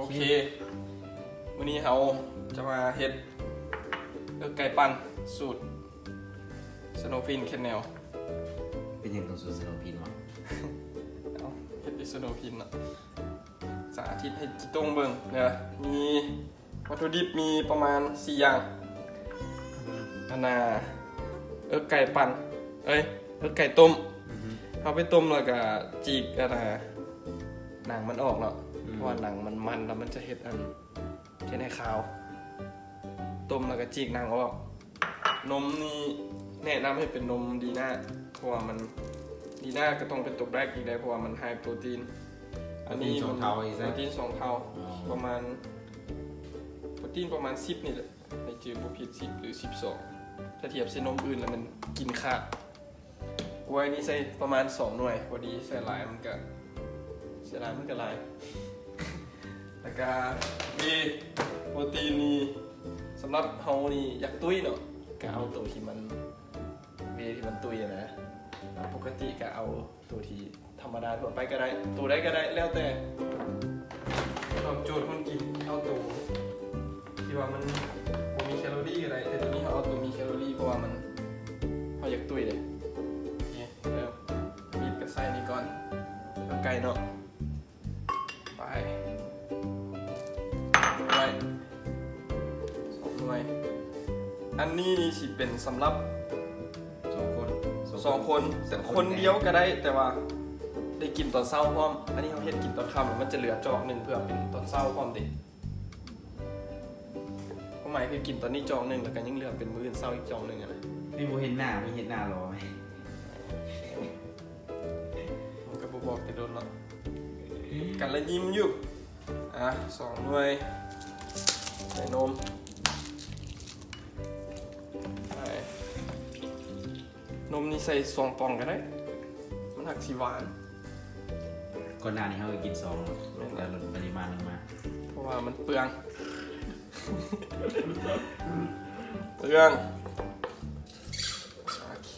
ໂອເຄ ມື້ນີ້ເຮົາຈະມາເຮັດເອິກໄກ່ປັ່ນສູດສະໂນພິນແຄນແນວ. ເປັນຫຍັງຕ້ອງສູດສະໂນພິນວະ? ເອົ້າ ເຮັດຢູ່ສະໂນພິນເນາະ. ສາທິດໃຫ້ຈີຕົງເບິ່ງເດີ. ມີວັດຖຸດິບມີປະມານສີ່ຢ່າງ ອັນນ່າ ເອິກໄກ່ປັ່ນ ເອີຍ ເອິກໄກ່ຕົ້ມ. ອືຮຶ ເຮົາໄປຕົ້ມແລ້ວກະຈີກ ອັນນ່າ ໜັງມັນອອກເນາະ. ອືມ ເພາະວ່າໜັງມັນມັນ ແລ້ວມັນຈະເຮັດອັນ ເຮັດໃຫ້ຄາວ. ຕົ້ມແລ້ວກະຈີກໜັງອອກ. ນົມນີ້ແນະນຳໃຫ້ເປັນນົມດີນ່າ ເພາະວ່າມັນ ດີນ່າກະຕ້ອງເປັນໂຕແບລັກອີກໄດ໋ ເພາະວ່າມັນໄຮໂປຣຕີນ. ອັນນີ້ມັນໂປຣຕີນສອງເທົ່າ ປະມານ ໂປຣຕີນປະມານສິບນີ້ແຫຼະ ໃນຈື່ບໍ່ຜິດ ສິບຫຼືສິບສອງ ຖ້າທຽບໃສ່ນົມອື່ນແລ້ວມັນກິນຂາດ. ກ້ວຍນີ້ໃສ່ປະມານສອງໜ່ວຍພໍດີ ໃສ່ຫຼາຍມັນກະ ໃສ່ຫຼາຍມັນກະຫຼາຍ. ແລ້ວກະເວໂປຣຕີນນີ້ ສຳລັບເຮົານີ້ຢາກຕຸ້ຍເນາະ ກະເອົາໂຕທີ່ມັນ ເວທີ່ມັນຕຸ້ຍຫັ້ນນະ. ປົກກະຕິກະເອົາໂຕທີ່ທຳມະດາທົ່ວໄປກະໄດ້ ໂຕໃດກະໄດ້ ແລ້ວແຕ່ຕອບໂຈດຄົນກິນ. ເອົາໂຕທີ່ວ່າມັນບໍ່ມີແຄລໍຣີກະໄດ້ ແຕ່ໂຕນີ້ເຮົາເອົາໂຕມີແຄລໍຣີ ເພາະວ່າມັນ ເຮົາຢາກຕຸ້ຍເດ້. ໂອເຄ ເລີ່ມ. ມີດກະໃສ່ນີ້ກ່ອນ ເອົາໄກ່ເນາະ ໄປ ໜ່ວຍ ສອງໜ່ວຍ. ອັນນີ້ນີ້ຊິເປັນສຳລັບສອງຄົນ ສອງຄົນ ແຕ່ຄົນດຽວກະໄດ້ ແຕ່ວ່າໄດ້ກິນຕອນເຊົ້າພ້ອມ. ອັນນີ້ເຮົາເຮັດກິນຕອນຄ່ຳ ມັນຈະເຫຼືອຈອກໜຶ່ງເພື່ອເປັນຕອນເຊົ້າພ້ອມເດ້. ຄວາມໝາຍຄືກິນຕອນນີ້ຈອກໜຶ່ງ ແລ້ວກະຍັງເຫຼືອເປັນມື້ອື່ນເຊົ້າອີກຈອກໜຶ່ງຫັ້ນນະ. ນີ້ບໍ່ເຫັນໜ້າ ມີເຫັນໜ້າຫຼໍ ມັນກະບໍ່ບອກແຕ່ດົນເນາະ ກັນລະຍິ້ມຢູ່. ອ່ະ ສອງໜ່ວຍ ໃສ່ນົມ ໃສ່ ນົມນີ້ໃສ່ສອງປ່ອງກະໄດ້ ມັນຫາກຊິຫວານ. ກ່ອນໜ້ານີ້ເຮົາກະກິນສອງ ແມ່ນ ແຕ່ລົດປະລິມານລົງມາ ເພາະວ່າມັນເປືອງ ເປືອງ. ໂອເຄ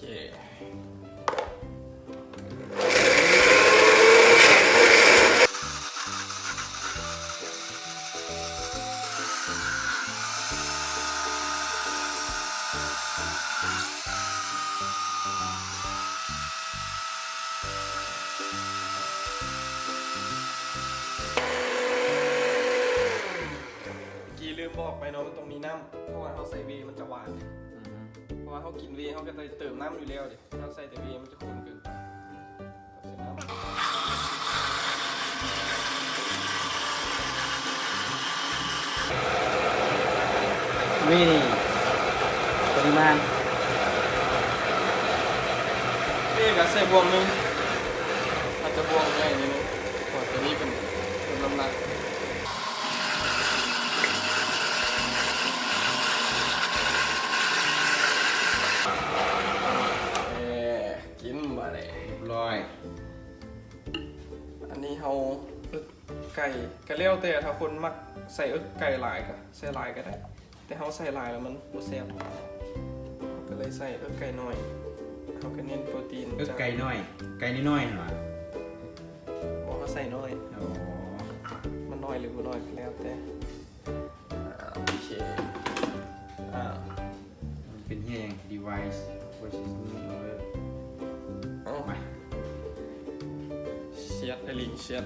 ກີ້ລືມບອກໄປເນາະ ມັນຕ້ອງມີນ້ຳ ເພາະວ່າເຮົາໃສ່ເວມັນຈະຫວານ. ອືຮຶ ເພາະວ່າເຮົາກິນເວ ເຮົາກະໄດ້ເຕີມນ້ຳຢູ່ແລ້ວເດ້ ເຮົາໃສ່ແຕ່ເວມັນຈະຂຸ້ນເກີນໄປ. ນີ້ ປະລິມານ ເອກະໃສ່ບ່ວງໜຶ່ງ ອາດຈະບ່ວງໃຫຍ່ໜ້ອຍໜຶ່ງ ເພາະວ່າໂຕນີ້ເປັນ ເປັນນ້ຳໜັກ. ເອີ ກິນບາດນີ້ ຮຽບຮ້ອຍ. ອັນນີ້ເຮົາເອິກໄກ່ ກະແລ້ວແຕ່ ຖ້າຄົນມັກໃສ່ເອິກໄກ່ຫຼາຍກະໃສ່ຫຼາຍກະໄດ້ ແຕ່ເຮົາໃສ່ຫຼາຍແລ້ວມັນບໍ່ແຊບ ເຮົາກະເລີຍໃສ່ເອິກໄກ່ໜ້ອຍ. ເຮົາກະເນັ້ນໂປຣຕີນ ເອິກໄກ່ໜ້ອຍ ໄກ່ນ້ອຍໆຫັ້ນຫວາ? ບໍ່ ເຮົາໃສ່ໜ້ອຍ. ອໍ ມັນໜ້ອຍຫຼືບໍ່ໜ້ອຍກະແລ້ວແຕ່. ອ່າ ໂອເຄ ອ່າ ມັນເປັນແຮງ device versus new owner. ເອົ້າ ມາ ເຊຍດ ໄອ້ລິງ ເຊຍດ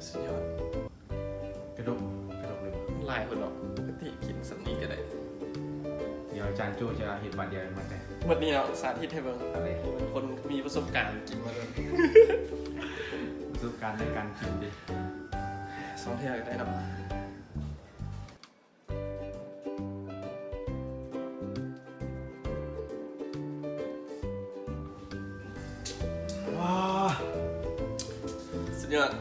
ສຸດຍອດ. ກະດົກ ກະດົກເລີຍ ມັນຫຼາຍໂພດເນາະ ປົກກະຕິກິນສ່ຳນີ້ກະໄດ້. ດຽວອາຈານໂຈ້ຈະເຮັດບາດດຽວໃຫ້ໝົດເລີຍ ໝົດນີ້ເນາະ ສາທິດໃຫ້ເບິ່ງ. ອັນນີ້ມັນຄົນມີປະສົບການກິນມາໂດນ ປະສົບການໃນການກິນເດ້. ສອງເທື່ອກະໄດ້ເນາະ. ວ້າ ສຸດຍອດ.